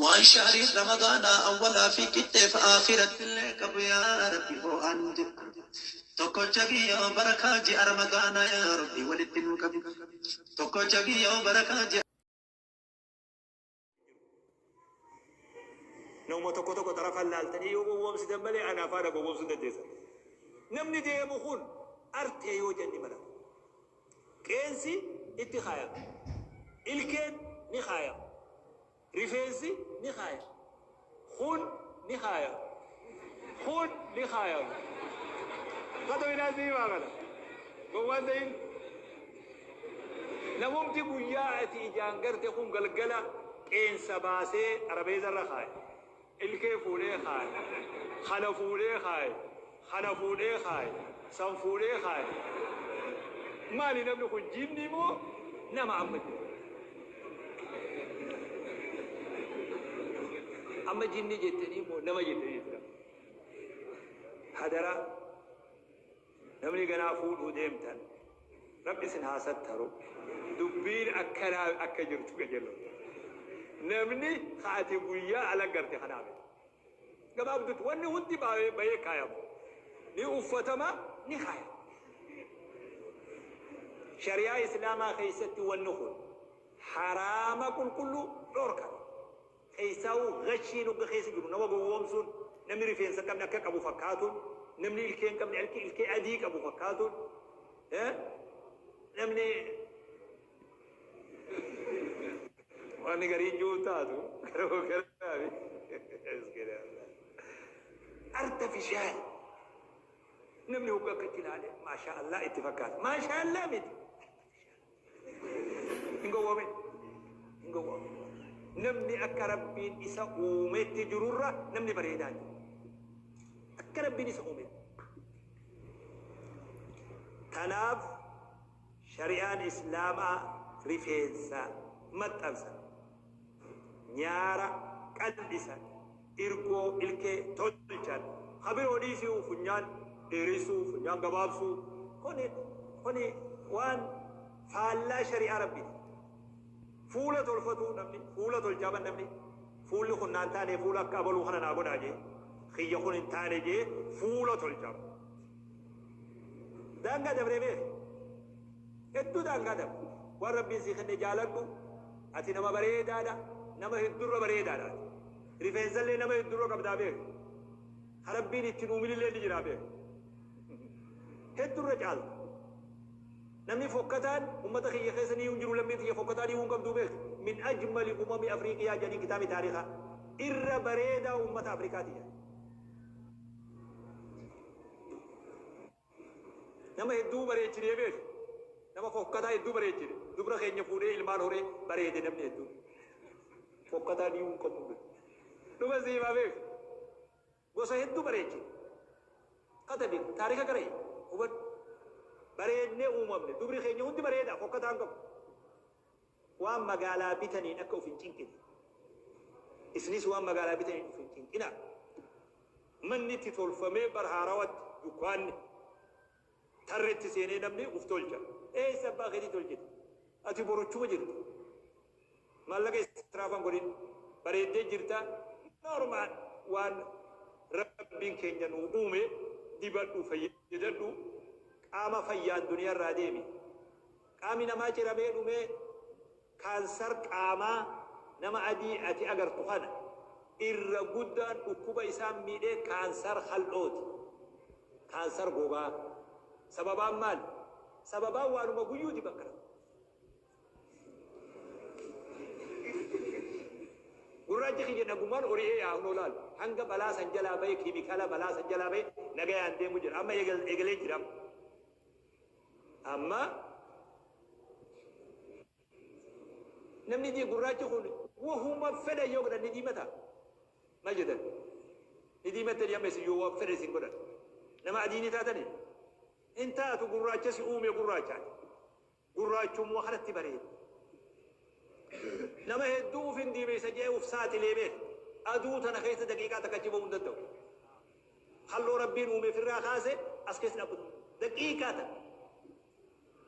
Waan shahrii Ramadaanaa awwalaa fi qixxeef aakiratti illee qabu yaa Rabbi hoo'aan jedhu. Tokkocha kiyyoo barakaa ji'a Ramadaanaa yaa Rabbi walitti nuu qabi. Tokkocha kiyyoo barakaa ji'a. Nama tokko tokko xarafaan laaltanii yoo gowwoomsitan malee ana faana gowwoomsuu dandeessan. Namni deemu kun artee yoo jenni mala. Qeensi itti kaayama. Ilkeen ni kaayama. Rifeensi ni kaayama. Kun ni kaayama. Kun ni kaayama. Kata minaasii himaa kana. Gowwaan ta'in. Namumti guyyaa ati ijaan garte kun galgala qeensa baasee xarabeeza irra kaaye. Ilkee fuudhee kaaye. Kana fuudhee kaaye. Kana fuudhee kaaye. San fuudhee kaaye. Maali namni kun jinni moo nama amma jiru? Amma jinni jettanii moo nama jettanii jira? Hadaraa namni ganaa fuudhuu deemtan Rabbi isin haa sattaru. Dubbiin akkanaa akka jirtu qajeello. Namni ati guyyaa ala garte kanaaf. Gabaabdutti wanni hundi bahee kaayama. Ni uffatama, ni kaayama. Shari'aa Islaamaa keessatti wanni kun haraama qulqulluu dhorkama. Keessaawuu gashiin hogga keessa jiru nama gowwoomsuun, namni rifeensa hin qabne akka qabu fakkaatuun, namni ilkee hin qabne ilkee adii qabu fakkaatuun, namni wanni gariin jiru taatu garaafi artificial namni hogga akkatti ilaale maashaa Allah itti fakkaata. Maashaa Allah miti. Hin gowwoomin. Hin gowwoomin. Namni akka Rabbiin isa uumetti jirurra namni bareedaa jiru. Akka Rabbiin isa uumetti. Kanaaf shari'aan Islaamaa rifeensa maxxansa, nyaara qal'isan, irgoo ilkee tolchan, ka biroo dhiisuu funyaan dheeressuu, funyaan gabaabsuu, kuni waan faallaa shari'aa Rabbiiti. Fuula tolfatuu namni, fuula tolchaa ban namni, fuulli kun naan taane fuula akka abaluu kana naa godhaa jee, kiyya kun hin taane jee fuula tolchaa. Daangaa dabree beeki. Hedduu daangaa dabre. Waan Rabbiin sii kenne jaaladhu. Ati nama bareedaadha. Nama heddurra bareedaadha ati. Rifeensallee nama heddurra qabdaa beeki. Ka Rabbiin ittiin uuminillee ni jiraa beeki. Heddurra caalta. Namni fokkataan ummata kiyya keessa ni hin jiru, lammiin tiyya fokkataa ni hin qabduu beeki. Min ajmali umami Afriiqiyaa jedhanii kitaabi taarikaa. Irra bareedaa ummata Afrikaati jedhan. Nama hedduu bareechinee beeki. Nama fokkataa hedduu bareechine. Dubra keenya fuudhee ilmaan horee bareede namni hedduu. Fokkataa ni hin qabnu beeki. Dhuma siimaa beeki. Gosa hedduu bareechine. Katabi taarika garee hubadhu. Bareednee uumamne. Dubri keenya hundi bareeda, fokkataa hin qabu. Waan magaalaa bitaniin akka of hin cinqine. Isinis waan magaalaa bitaniin of hin cinqinaa. Manni itti tolfamee bar haarawatti dukkaanni tarretti seenee namni uf tolcha. Eessa abbaa keetii tolchite? Ati borochuma jirta. Maallaqa israafan godhin. Bareeddee jirta. Normal waan Rabbiin keenya nu uume dibadhu, fayyadadhu. Qaama fayyaan duniyaarraa deemi. Qaamni namaa ciramee dhumee kaansar qaamaa nama adii ati agartu kana irra guddaan dhukkuba isaan miidhee kaansar hal'ooti. Kaansar gogaa. Sababaan maali? Sababaan waanuma guyyuuti bakka. Gurraachi kiyya nagumaan ori'ee yaa hunoo laal. Hanga balaa san jalaa bahe, keemikaala balaa san jalaa bahe nagayaan deemu jira. Amma eegalee jira. Amma namni gurraachi kun wahuma fedha yoo godhan ni diimata. Maal jedhan? Ni diimattanii amma isin yoo waan fedha isin godhan. Nama adii ni taatanii? Hin taatu, gurraacha si uume gurraachaati. Gurraachummaa kanatti bareeda. Nama hedduu uf hin diimeessa jedhee uf saaxilee beeka. Aduu tana keessa daqiiqaa takka achi bahuu hin danda'u. Halloo Rabbiin uume ofirraa kaase as keessa dhaabbatu. Daqiiqaa takka.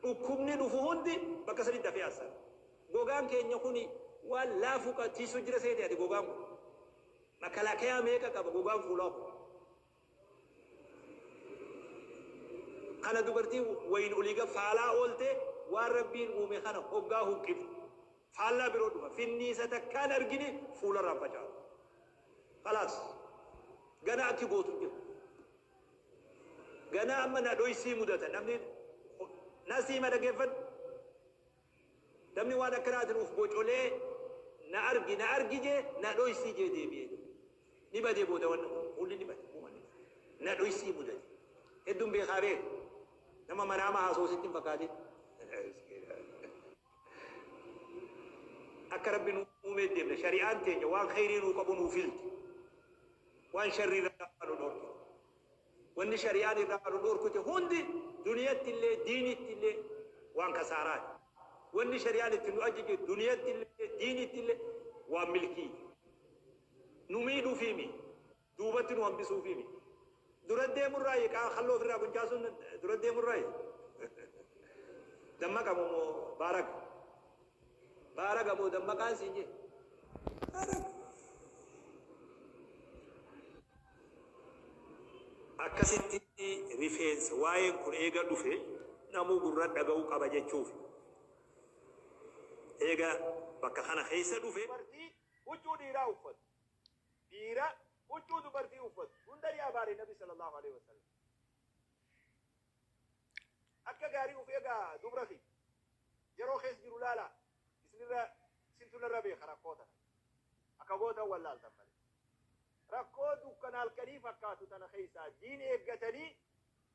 Dhukkubni dhufu hundi bakka sanitti dafee assara. Gogaan keenya kuni Waan laafuu tiisuu jira seete ati gogaan kun. Makalakayaa meeqa qaba gogaan fuulaa kun. Kana dubartii wayin olii gad faalaa oolte waan Rabbiin uume kana hoggaa huqqiftu. Faallaa biroo dhufa. Finniisa takkaan argine fuularraan facaasu. Khalaas. Ganaa akki gootu hin jiru. Ganaa amma na dhoysii mudata. Namni nasiima dhageeffadhu. Namni waan akkanaatiin uf bocolee na argi na argi jee na dhoysii jee deebi'ee jira. Ni badee booda wanni kun fuulli ni bade uuma ni bade. Na dhoysii mudate. Hedduun beekaa beeka. Nama manaama haasa'u sitti hin fakkaatin. Akka Rabbi nu uumee deemna. Shari'aan teenya waan kheyrii nuu qabu nuu filti. Waan sharrii irraa nu dhorkiti. Wanni shari'aan irraa nu dhorkite hundi duniyatti illee diinitti illee waan kasaaraati. Wanni shari'aan itti nu ajaje duniyatti illee diinitti illee waan milkiiti. Nu miidhuufii mi. Duubatti nu hambisuufii mi. Dura deemurraayi qaa khalloo ofirraa quncaasuun dura deemurraayi. Dammaqa moo baaraga? Baaraga moo dammaqaan siin jee? Baaraga. Akkasitti rifeensa waa'een kun eega dhufe namuu gurra dhaga'uu qaba jechuufi. Eega bakka kana keessa dhufe. Dubartii huccuu dhiiraa uffatu, dhiira huccuu dubartii uffatu hunda ni abaare Nabi sallallahu alaihi wasallam. Akka gaarii uf eegaa dubra kiyya. Yeroo keessa jiru laalaa isinirra isintu narra beeka rakkoo tana. Akka gootan wallaaltan malee. Rakkoo dukkana halkanii fakkaatu tana keessaa diin eeggatanii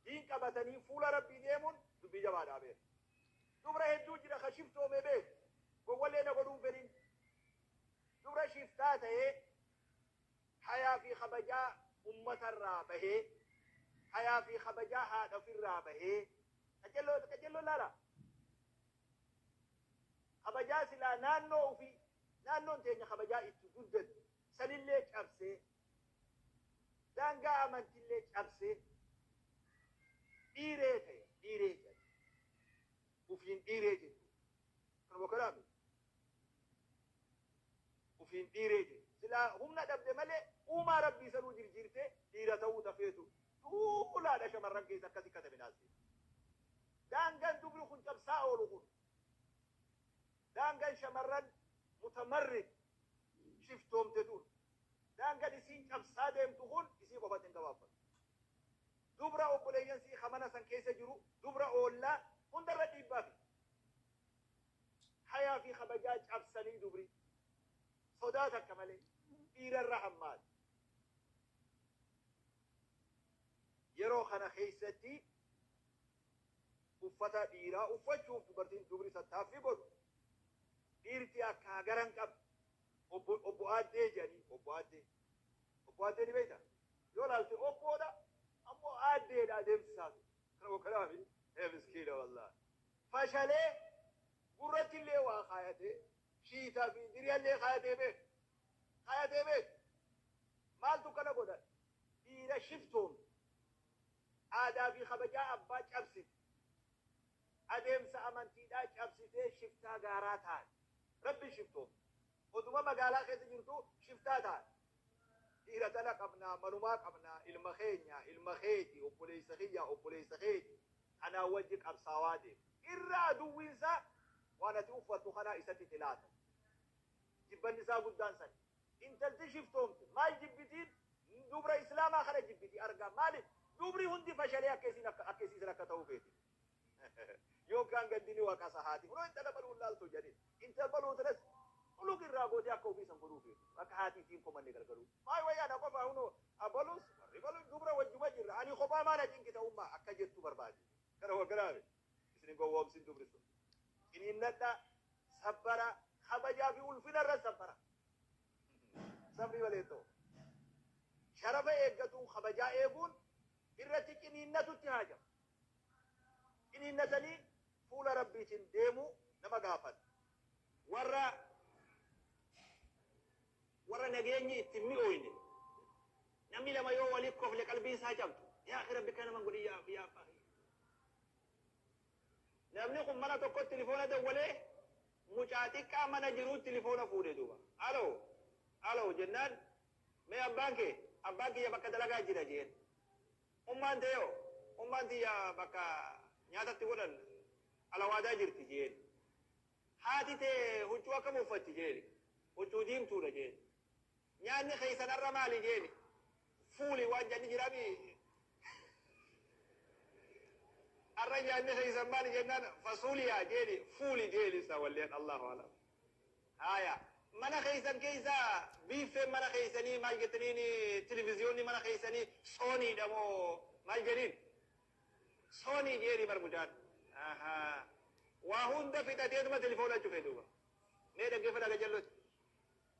diin qabatanii fuula Rabbii deemuun dubbii jabaadhaa beeka. Dubra hedduu jira ka shiftoome beeku. Gowwallee na godhuun fedhin. Dubra shiftaa ta'ee hayaa fi kabajaa ummatarraa bahee hayaa fi kabajaa haadha ofirraa bahee qacelloo qacelloo laala. Kabajaa silaa naannoo ofii naannoon teenya kabajaa itti guddatu sanillee cabsee daangaa amantillee cabsee dhiiree ta'e dhiiree jedhe ufiin dhiiree jechuudha. Kanuma kanaami ufiin dhiiree jedhe silaa humna dhabde malee uumaa Rabbii sanuu jirjiirtee dhiira ta'uu tafeetu tuulaadha shamarran keessa akkasi katabe naasii. Daangaan dubri kun cabsaa oolu kun daangaan shamarran mutamarrid shiftoomte tun daangaan isiin cabsaa deemtu kun isii qofatti hin gabaabbatu. Dubra obboleeyyan sii kamana san keessa jiru dubra oollaa hundarra dhiibbaa fi hayaa fi kabajaa cabsanii dubri sodaa takka malee dhiirarra hammaatu. Yeroo kana keessatti uffata dhiiraa uffachuuf dubartiin dubri tattaaffii godhu dhiirti akka hagaran qabdu obbo obbo aaddee jedhanii obbo aaddee obbo aaddee ni beektaa yoo laalte obboodha ammoo aaddeedha adeemsisaatu kana kanaami ee miskiina wallaahi fashalee gurratti illee waa kaayatee shiitaa fi diriyallee kaayatee beek kaayatee beek maaltu kana godha dhiira shiftoomte aadaa fi kabajaa abbaa cabsite adeemsa amantiidhaa cabsitee shiftaa gaaraa taate Rabbi shiftoomte oduma magaalaa keessa jirtu shiftaa taate dhiira tana qabnaa manumaa qabnaa ilma keenya ilma keeti obboleessa kiyya obboleessa keeti kanaa wajji qabsaawaa deema irra aduwwiinsaa waan ati uffattu kanaa isatti xilaata jibbanni isaa guddaan sani intalti shiftoomte maal jibbitiin dubra islaamaa kana jibbiti argaa maaliif dubri hundi fashalee akka isiin akka isiisan akka ta'uu feeti yookaan gaddini waqasa haati kunoo intala baluu laaltu jedhin intala baluu tanas ulug irraa gootee akka ofii san godhuu feeti akka haati isiin komanne galgaluu maal wayyaa na qofa hunoo abalus warri baluu dubra wajjuma jirra ani kophaa maal ajinkita ummaa akka jettu barbaade kana wagganaame isin gowwoomsin dubri sun ciniinnadha sabbara kabajaa fi ulfina irra sabbara sabri malee ta'u sharafa eeggatuun kabajaa eeguun irratti ciniinnatutti haajama. Ciniinnatanii fuula Rabbiitiin deemuu nama gaafata. Warra warra nageenyi itti hin mi'ooyne namni lama yoo walii kofle qalbiin isaa cabdu yaa akhi Rabbi kana naman godhin yaa yaa abbaa kiyya. Namni kun mana tokkotti tilifoona dawwalee Mucaa xiqqaa mana jiruu tilifoona fuudhe duuba. Aloo aloo jennaan, mee abbaan kee? Abbaan kiyya bakka dalagaa jira jeen. Ummaan teeyoo? Ummaan tiyya bakka nyaatatti godhan alawaadaa jirti jeen. Haati tee huccuu akkam uffatti jeen. Huccuu diimtuudha jeen. Nyaanni keessan har'a maali jeen. Fuuli waan janni jirami. Har'a nyaanni keessan maali jennaan, fasuuliyaa jeeni, fuuli jeeni isa walleen, allahu alam. Haya, mana keessan keessa biiffeen mana keessanii maal jettaniin? Televiziyoonni mana keessanii sooniidha moo maal jedhiin? Soonii jeeni bar mucaan. Waa hunda fixateetuma telefoona cufe duuba. Mee dhaggeeffadha gajallotti.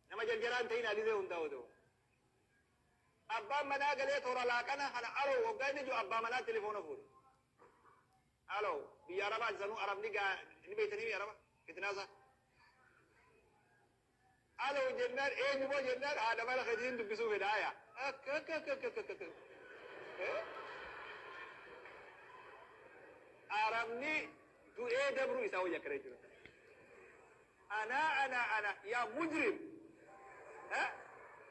Nama jarjaraan ta'in alizee hundaa otoo. Abbaan manaa galee toora laaqana kana aloo waggaa inni jiru abbaa manaa telefoona fuudhe. Aloo, biyya arabaa sanuu arabni gaa ni beektanii araba fitnaasa. Aloo jennaan, eenyu moo jennaan, haadha mana keetiin dubbisuu fedha aya. Akka akka akka akka akka akka. Arabni du'ee dabruu isaa wayya akkana jechuudha. Ana ana ana yaa mujrim.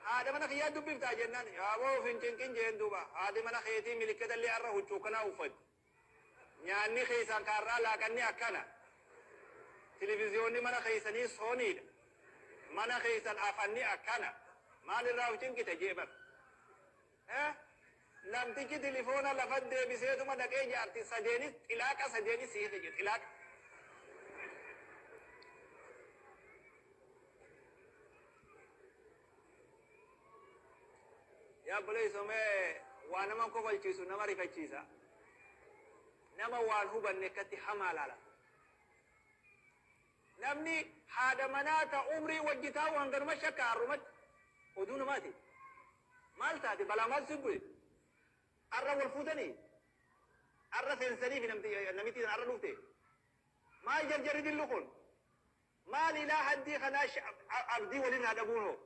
Haadha mana kiyyaa dubbiftaa jennaan, yaaboo of hin cinqin jeen duuba. Haadhi mana keetii milikkata illee har'a huccuu kanaa uffatti. Nyaanni keessaan kaarraa laaqanni akkana. Televiziyoonni mana keessanii sooniidha. Mana keessan afanni akkana. Maalirraa of cinqite jee bar. Namtichi tilifoona lafa deebiseetuma dhaqee jaarti sadeenis xilaaqa sadeenis hiike jee xilaaqa. Yaa obboleessoo, mee waa nama kofalchiisu, nama rifachiisa. Nama waan hubanne akkatti hamaa laala. Namni haadha manaa ta umrii wajji taa'u hanganuma shakka har'umatti oduu namaati. Maal taate? Balaa maal si bu'e? Har'a wal fuutanii? Har'a seensanii fi namitti har'a dhufte? Maal jarjarri dillu kun? Maal ilaa haddii kanaa abdii waliin haa dhabuun hoo?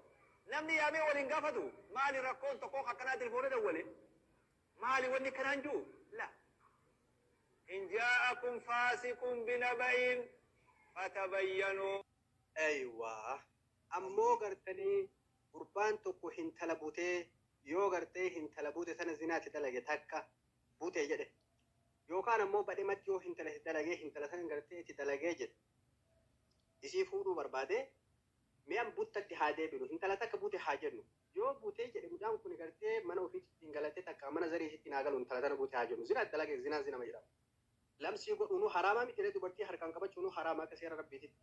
Namni yaamee waliin gaafatu maali rakkoon tokko akkanaa telefoona dawwale? Maali wanni kanaan jiru? La. In jaa'akum faasiqun binaba'in fatabayyanuu. Eywaa. Ammoo gartanii gurbaan tokko hintala butee, yoo gartee hintala bute sana zinaatti dalage, takka bute jedhe. Yookaan ammoo badhematti yoo hintala itti dalagee, hintala sana gartee itti dalagee jedhe. Isii fuudhuu barbaade, mi'an buttatti haa deebinu, hintala takka bute haa jennu. Yoo butee jedhe, mucaan kun gartee mana ofiitti ittiin galatee, takka mana zarii isitti naa galu, hintala tana bute haa jennu. Zinaatti dalage, zinaan zinama jedhama. Lamsii godhuunuu haraamaa miti, dubartii harkaan qabachuunuu haraama akka seera rabbiititti.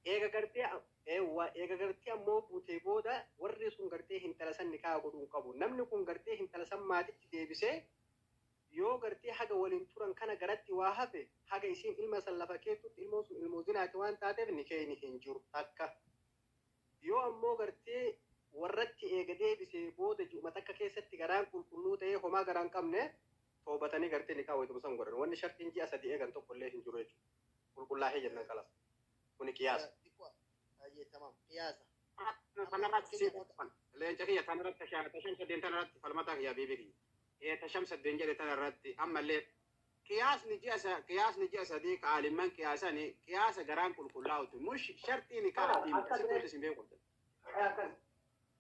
Eega gartee, eewwa, eega gartee ammoo butee booda warri sun gartee hintala san nikaa godhuu hin qabu. Namni kun gartee hintala san maatitti deebisee, yoo gartee haga waliin turan kana garatti waa hafe, haga isiin ilma san lafa keettutti ilmoon sun ilmoo zinaati waan taateef nikeeyni hin jiru takka. Yoo ammoo gartee warratti eega deebisee booda ji'uma takka keessatti garaan qulqulluu ta'ee homaa garaan qabne, toobatanii gartee nikaa wayituma san godhan. Wanni shartiin ji'a 3 eegan tokko illee hin jiru jechuudha. Qulqullaahee jennan kalas. Kuni qiyaasa. Xiqqoo tamam, qiyaasa. Kanarratti leenca kiyya, kanarratti tasham sadeen tanarratti falmataa kiyya, biibii kiyya. Ee, tasham sadeen jedhe tanarratti ammallee qiyaasni ji'a 3 ka aalimman qiyaasani qiyaasa garaan qulqullaa'utu mush shartii nikaatii miti, sitti isin beeku.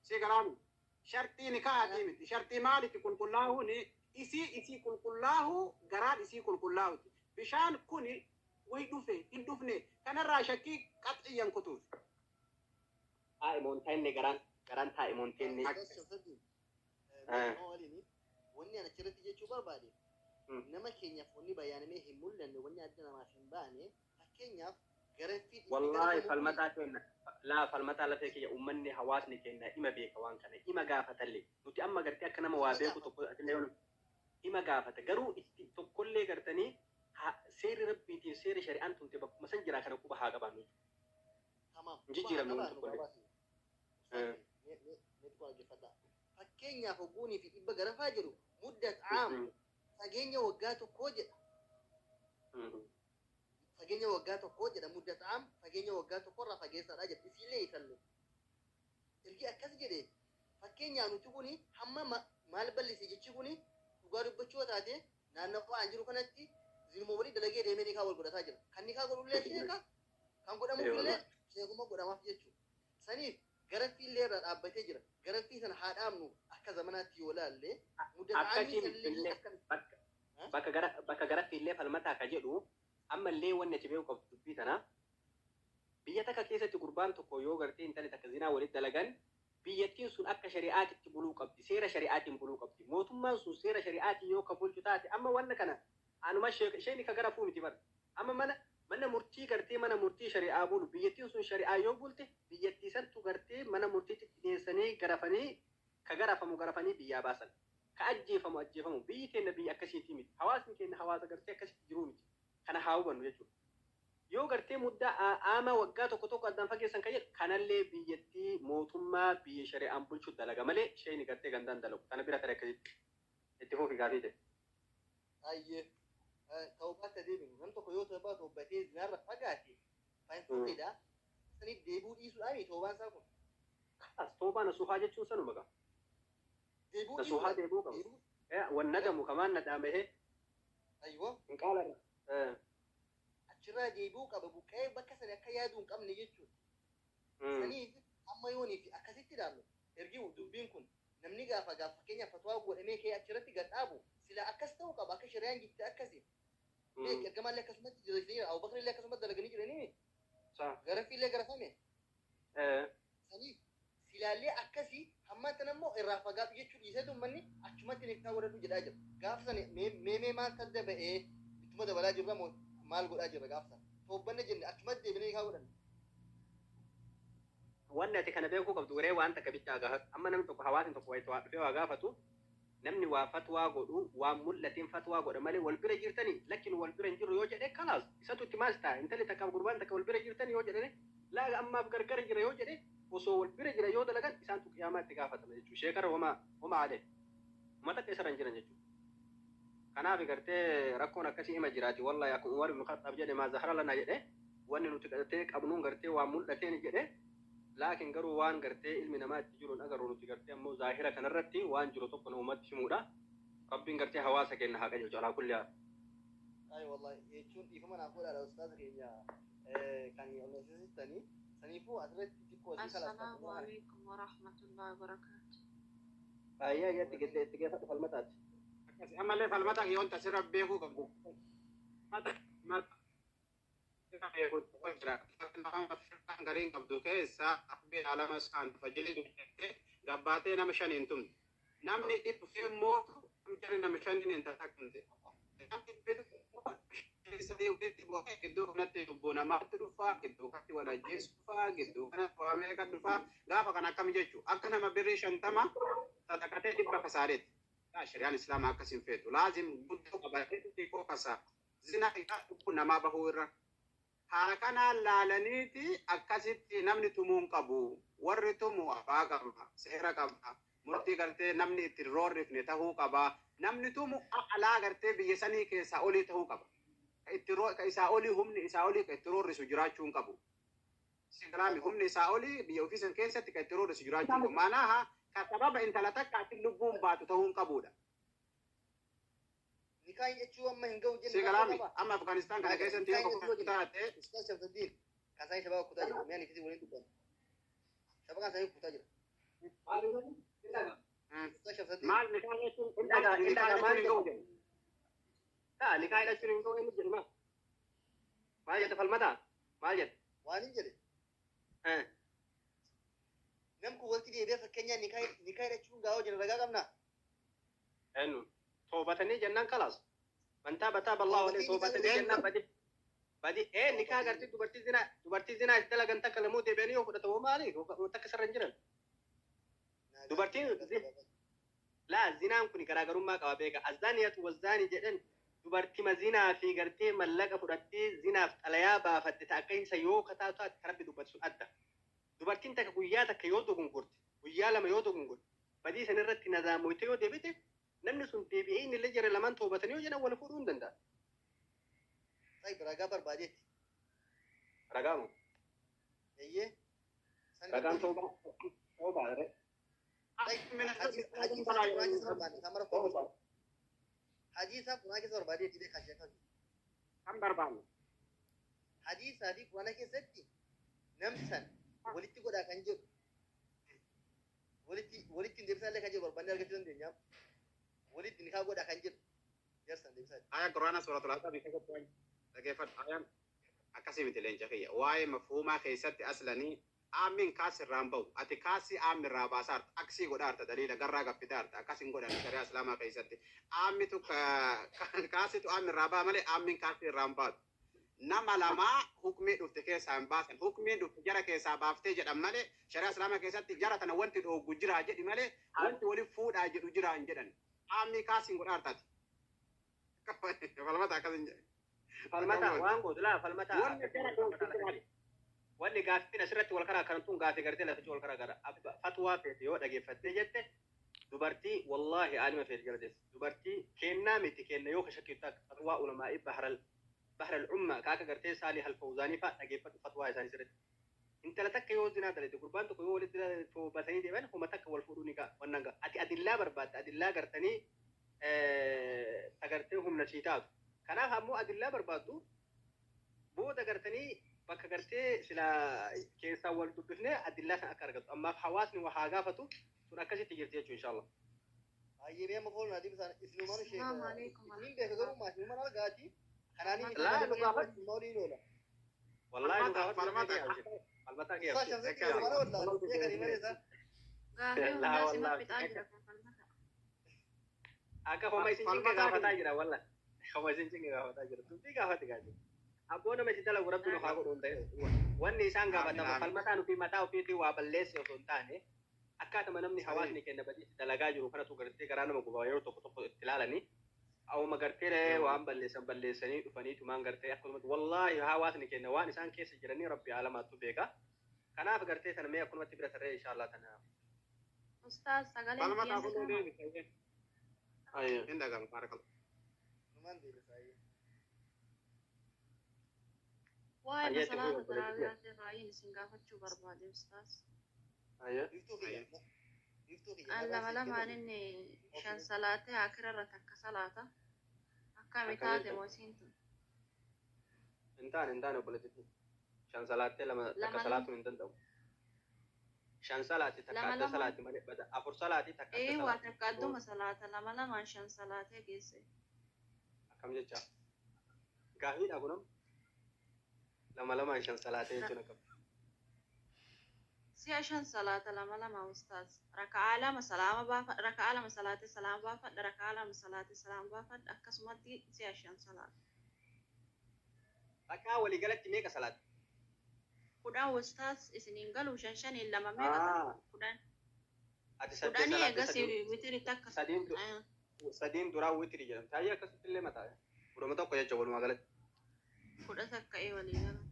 Si garaami shartii nikaatii miti, shartii maalitti qulqullaa'uun isii qulqullaa'uu, garaan isii qulqullaa'uti. Bishaan kuni way dhufe hin dhufne kanarraa shakkii qaxxiyyan kutuuf. Taa'imoon ta'inne garaan taa'imoon ta'inne. Wanni ani achirratti jechuu barbaade, nama keenyaaf wanni bayaanamee hin mul'anne, wanni adda namaaf hin baane, fakkeenyaaf garaffii. Wallaahi falmataa keenya laa, falmataa lafee kiyya, uummanni hawaasni keenya ima beeka waan kana, ima gaafatallee. Nuti amma gartee akka nama waa beeku tokko atillee ima gaafata, garuu itti tokkollee gartanii seerri rabbiitiin seerri shari'aan tumte bakkuma san jiraa, kana quba haa qabaannu. Tamam. Hin jijjiiramne wanti tokkollee. Fakkeenyaaf hogguunii fi dhibba garafaa jiru muddat caam fageenya waggaa tokkoo jedha. Fageenya waggaa tokkoo jedha, muddat caam fageenya waggaa tokkorraa fageessaadha jedha, isiillee isallee. Ergi akkas jedhe, fakkeenyaaf nuti kuni hamma maal bal'ise jechi kuni, dhugaa dubbachuu taate naannawaa an jiru kanatti zinuma walii dalagee deemee nikaa wal godhataa jira. Kan nikaa godhullee sheeka, Kan godhamuuf illee sheekuma godhamaaf jechuudha. Saniif garaffii illee irraa dhaabbatee jira. Garaffii sana haa dhaabnu akka zamanaatti yoo laalle mudda Akkasii ta'anii sanillee illee akka bakka gara bakka garatti illee falmataa ka jedhu ammallee wanni ati beeku qabdu dubbii tana biyya takka keessatti gurbaan tokko yoo gartee intalli takka zinaa walitti dalagan biyyattiin sun akka shari'aatitti buluu qabdi, seera shari'aatiin buluu qabdi. Mootummaan sun seera shari'aatiin yoo ka bulchu taate amma wanna kana anuma isheen ka gara miti bara amma mana murtii gartee mana murtii shari'aa bulu biyyattiin sun shari'aa yoo bulte biyyattii santu gartee mana murtiitti dhiyeessanii garafanii ka garafamu garafanii biyyaa baasan, ka ajjeefamu ajjeefamu. Biyyi keenya biyya akkasiitii miti, hawaasni keenya hawaasa gartee akkasitti jiruu miti. Kana haa hubannu jechuudha. Yoo gartee muddaa aama waggaa tokko tokko addaan fageessan kan jedhu kanallee biyyattii mootummaa biyya shari'aan bulchu dalaga malee isheen gartee gandaan dalagu kana bira tare akkasitti itti fufi gaafii ta'e. Ayyee tawbaatti adeeminu nam tokko yoo tawbaa tawbatee zinaarra fagaate faayinfulleedha. Saniif deebi'uu dhiisuudhaani tawbaan isaa kun. Kaas toobaa nasuuhaa jechuun sanuma qaba. Deebi'uu Nasuuhaa dhiisuudha. deebi'uu qaba. Deebi'uu Wannadamu kamaan nadaamahee ayyoo hin qaala. Achirraa deebi'uu qaba, buqqa'ee bakka sani akka yaaduu hin qabne jechuudha. Saniif amma yoonii fi akkasitti ilaallu ergi dubbiin kun namni gaafa gaafa fakkeenyaaf fatwaa godhamee ka'ee achirratti gad dhaabu sila akkas ta'uu qaba akka shari'aan jette akkasi. Beek ergamaallee akkasumatti jiranii Abubakar illee akkasumatti dalaganii jiranii garaffiillee garafame. Saniif silaallee akkasii hamma tan ammoo irraa fagaatu jechuu dhiiseetu uummanni achumatti nikkaa godhadhu jedhaa jira. Gaafa sana mee mee maal tadda ba'ee ittuma dabalaa jirra moo maal godhaa jirra gaafa sana? Toobbanne jenne achumatti deebinee nikkaa godhanne. Wanni ati kana beekuu qabdu garee waan takka bichaa gaafatu amma namni tokko hawaasni tokko wayita waa dhufee waa gaafatu namni waa fatwaa godhu waan mul'ateen fatwaa godha malee wal bira jirtanii lakkin wal bira hin jirru yoo jedhe kalaas isatu itti maas ta'a. Intalli takkaaf gurbaan takka wal bira jirtanii yoo jedhane laaga ammaaf gargar jira yoo jedhe osoo wal bira jira yoo dalagan isaantu qiyaamaa itti gaafatama jechuudha. Sheekara homaa homaa alee uummata akka isarra hin jiran jechuudha. Kanaaf gartee rakkoon akkasii hima jiraati. Wallahi akkuma Umar ibn Khattaab jedhe maa zahara lana jedhe wanni nuti gartee qabnuun gartee waan mul'ateen jedhe, laakiin garuu waan gartee ilmi namaa itti jiru hin agarru nuti gartee ammoo zaahira kanarratti waan jiru tokko namumatti himuudha. Rabbiin gartee hawaasa keenya haa qajeelchu alaa kulli haal. Ay wallahi jechuun dhiifama naaf godhaadha ustaaza keenya kan onnisiistanii saniifuu asirratti xiqqoo isii السلام عليكم ورحمة الله وبركاته. Baay'ee itti geesse itti geeffadhu falmataati. Akkasi ammallee falmata yoon tasirra beekuu qabdu. Mata mata beekuu tokko jira. Gariin qabdu keessa abbii alama isaan fajjilii dubbattee gabbaatee nama shan hin tumne. Namni dhibbu fi immoo jarri nama shaniin hin tattaaqamte. Namni dhibbi sadii walitti bu'ee gidduu kanatti lubbuu namaatti dhufaa, gidduu kanatti wal ajjeesu dhufaa, gidduu kanatti waa meeqa dhufaa. Gaafa kana akkam jechuu akka nama birrii 50 sadaqatee 100 kasaareeti. Shari'aan islaamaa akkas hin feetu. Laazim guddoo qabatee xixiqqoo kasaa. Zina isaa lubbuu namaa bahuu irra. Haala kanaan laalaniiti akkasitti namni tumuu hin qabu. Warri tumu abbaa qaba, seera qaba. Murtii gartee namni itti roorrifne tahuu qaba. Namni tumu alaa gartee biyya sanii keessaa olii tahuu qaba. Ka itti ka isaa olii humni isaa olii ka itti roorrisu jiraachuu hin qabu. Silaami humni isaa olii biyya ofii san keessatti ka itti roorrisu jiraachuu hin qabu. Maanaa ka sababa intala takkaatiin lubbuun baatu tahuu hin qabudha. Nikaa jechuu amma hin ga'u jenne. Silaami amma Afgaanistaan kana keessatti yoo tokko taate Ustaaz Shamsuddin kan isaanii shabaa kutaa jira. Mi'a nifisi waliin dubbannu. Shabaqaan isaanii kutaa jira. Ustaaz Shamsuddin. Maal nikaa jechuun nikaa jechuun hin ga'u jedhu. Taa nikaa hidhachuun hin ga'u inni jedhu maal? Maal jette falmataa? Maal jette? Waan hin jedhe. Nam kun walitti deebi'ee fakkeenyaa nikaa hidhachuun gaa'oo jira ragaa qabnaa. Eenyu? Toobatanii jennaan kalaas. Man taaba taaba Allahu alayhi toobatanii jennaan badi. Badi ee nikaa gartee dubartii zinaa itti dalagan takka lamuu deebi'anii yoo fudhatan hoo maali? Takka sarara hin jiran. Dubartiin laa zinaan kun garaagarummaa qaba beeka. Azzaaniyatu wazzaanii jedhan dubartima zinaa fi gartee mallaqa fudhattee zinaaf xalayaa baafatte ta akka isa yoo kataa taate kan Rabbi dubbatu sun adda. Dubartiin takka guyyaa takka yoo dogongorte, guyyaa lama yoo dogongorte, badii san irratti nadaamoyte yoo deebite namni sun deebi'ee inni illee jara lamaan toobatanii yoo jedhan wal fuudhuu hin danda'a. Tayyib ragaa barbaadeetti. Ragaamu. Eeyyee. Ragaan toobaa toobaa re. Hajii isaa Quraan keessa barbaanne kan mara koo. Hajii isaa Quraan keessa barbaadeetti beekaa sheekaa. Kan barbaanne. Hadiisaa fi Quraana keessatti namsan walitti godhaa kan jedhu walitti walitti hin deebisaa illee kan jedhu barbaannee argachuu dandeenya. Walitti nikaa godhaa kan jedhu jarsan deebisaa. Aya Quraana suuratul Ahzab keessatti waan dhageeffadhu. Ayaan akkasii miti leenca kiyya. Waa'ee mafhuumaa keessatti aslanii aammiin kaas irraan bahu. Ati kaasii aammi irraa baasaarta. Aksii godhaarta daliila garraa gaffidaarta. Akkas hin godhan shari'aa islaamaa keessatti. Aammitu kaasitu aammi irraa baha malee aammiin kaasii irraa hin baatu. Nama lamaa hukmii dhufte keessaa hin baasan. Hukmiin dhufte jara keessaa baaftee jedhan malee shari'aa islaamaa keessatti jara tana wanti dhooggu jiraa jedhi malee wanti waliin fuudhaa jedhu jiraa hin jedhan. Aammii kaasiin godhaartaati. Falmata akkas hin jedhe. Falmata waan gootu laa falmata. Wanni jara dhooggu jiraa. Wanni gaaffiin asirratti wal karaa kan tun gaaffii gartee lafichi wal karaa gara fatwaa feete yoo dhageeffattee jette, dubartii wallaahi aalima feete jala deesse, dubartii kennaa miti kenna yoo ka shakkitu akka fatwaa ulamaa'ii bahral bahral umma ka akka gartee Saalih Alfawzaanii fa'a dhageeffadhu. Fatwaa isaanii sirriitti intala takka yoo zinaa dalagde, gurbaan tokko yoo walitti toobatanii deeman, homa takka wal fuudhuu ni ga'a. Wannan ga'a ati adillaa barbaadda, adillaa gartanii tagartee humna sii taatu. Kanaaf ammoo adillaa barbaaddu booda gartanii bakka gartee sila keessaa wal dubbifnee adillaa san akka argattu. Ammaaf hawaasni waa haa gaafatu, sun akkasitti jirti jechuudha, inshallah. Baay'ee mee amma foon naa deebisaan isinumaan ishee Assalamu alaikum isiniin beeka garuu maasinumaan argaati. Kanaanii miti Laa malee nu gaafadhu. isinuma waliin oola. Wallahi nu Falmata gaafadhu. Falmata. Falmataa kee Uffaa abshir. shamsatti yeroo mana wallaalu beekanii malee isaan. Gaafii Laa hundaa sima wallahi. fixaa jira kun falmata. Akka homa isin cinqe Falmataa gaafataa jira wallahi. Homa isin cinqe gaafataa jira. Dubbii gaafate gaafate. Abboo nama itti dalagu rabbi nu haa godhu hin ta'e. Wanni isaan Aamin gaafatamu aamin. falmataan ofii mataa ofiitii waa balleesse osoo hin taane, akkaatuma namni hawaasni keenya badii itti dalagaa jiru kanatu gartee garaa nama gubaa yeroo tokko tokko itti ilaalanii awuma gartee waan balleessan balleessanii dhufanii tumaan gartee akkasumatti wallaahi hawaasni keenya waan isaan keessa jiranii rabbi alamaattu beeka. Kanaaf gartee sana mee akkumatti bira tarree inshallah tana. Ustaaz, sagaleen Falmataa kiyya fuudhuu ni deebise. Hin dhaga'amu, baarakallah. Numaan deebisaa. Waa'ee Ayyaa itti salaata fuudhu obboleettii. taraawiyaa irraayin isin gaafachuu barbaade, ustaaz. Ayyaa. Biftuu kiyya. Biftuu kiyya. An lama Maqaan siif lamaan kennamu. inni shan salaatee akira irra takka salaata. Akkami Akkam taate jechuudha? moo isiin tun? Hin taane, hin taane obboleettii. Shan salaattee lama takka Lama lama salaatuun hin danda'u. Shan salaati takka lama adda lama salaati malee bada afur salaati takka adda ee waa salaati. takka adduma salaata, lama lamaan shan salaatee geesse. Akkam jecha? Gaafiidha kunam. Lama lamaan shan salaatee jechuun akkam? Si'a shan salaata lama lama, ustaaz. Raka'aa lama salaama baafadha, raka'aa lama salaatee salaama baafadha, raka'aa lama salaatee salaama baafadha, akkasumatti si'a shan salaata. Rakkaa waliigalatti meeqa salaati? 10, ustaaz, isiniin galu, shan shaniin lama meeqa ta'a? 10. Ati saddeet 10 salaattee eegas sadii witiri takka. Sadiin sadiin duraa witiri jedhamti. Hayyee, akkasitti illee mataa. 11 jecha walumaa galatti. 11 ee walii galatti.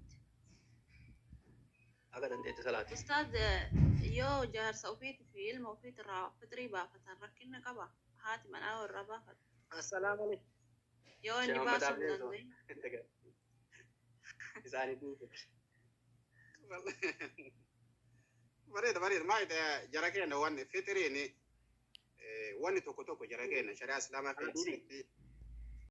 Akka dandeetti salaati. Ustaaz, yoo jaarsa ofiitii fi ilma ofiitii irraa fitrii baafatan rakkina qaba? Haati manaa irraa baafata. Assalaamu alaikum. Yoo inni Sheekh Muhammad baasuu hin Abdii dandeenye. Isaanii dhiise. Bareeda bareeda. Maal jara keenya wanni fixiriin wanni tokko tokko jara keenya shari'aa islaamaa keessatti